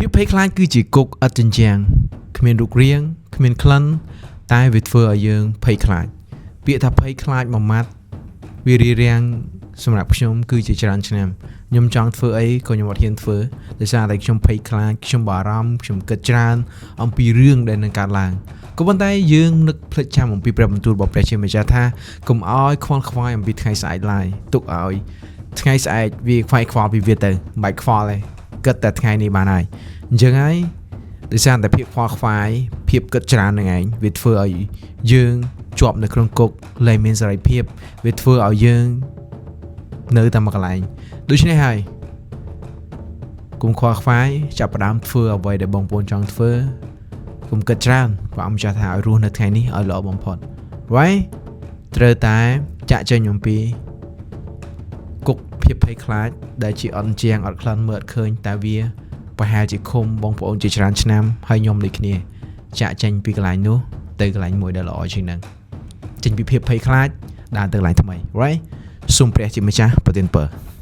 ភាពភ័យខ្លាចគឺជាគុកឥតជញ្ជាំងគ្មានរូបរាងគ្មានក្លិនតែវាធ្វើឲ្យយើងភ័យខ្លាចពាក្យថាភ័យខ្លាចមួយម៉ាត់វារារាំងសម្រាប់ខ្ញុំគឺជាច្រើនឆ្នាំខ្ញុំចង់ធ្វើអីក៏ខ្ញុំអត់ហ៊ានធ្វើដោយសារតែខ្ញុំភ័យខ្លាចខ្ញុំបារម្ភខ្ញុំគិតច្រើនអំពីរឿងដែលនឹងកើតឡើងក៏ប៉ុន្តែយើងនឹកភ្លេចចាំអំពីព្រះបន្ទូលរបស់ព្រះជាម្ចាស់ថាកុំឲ្យខ្វល់ខ្វាយអំពីថ្ងៃស្អែកឡើយទុកឲ្យថ្ងៃស្អែកវាខ្វាយខ្វល់ពីវាទៅមិនបាច់ខ្វល់ទេគិតតែថ្ងៃនេះបានហើយអញ្ចឹងហើយដោយសារតែភាពខ្វល់ខ្វាយភាពគិតច្រើននឹងឯងវាធ្វើឲ្យយើងជាប់នៅក្នុងគុកលែងមានសេរីភាពវាធ្វើឲ្យយើងនៅតែមួយកន្លែងដូច្នេះហើយកុំខ្វល់ខ្វាយចាប់ផ្ដើមធ្វើអ្វីដែលបងប្អូនចង់ធ្វើកុំគិតច្រើនព្រះអង្គម្ចាស់ថាឲ្យរស់នៅថ្ងៃនេះឲ្យល្អបំផុត right ត្រូវតែចាក់ចេញអំពីគុកភាពភ័យខ្លាចដែលជាអត់ជាងអត់ក្លិនមើលអត់ឃើញតែវាប្រហែលជាឃុំបងប្អូនជាច្រើនឆ្នាំហើយខ្ញុំដូចគ្នាចាក់ចេញពីកន្លែងនោះទៅកន្លែងមួយដែលល្អជាងហ្នឹងចេញពីភាពភ័យខ្លាចដើរទៅកន្លែងថ្មី right សូមព្រះជាម្ចាស់ប្រទានពរ។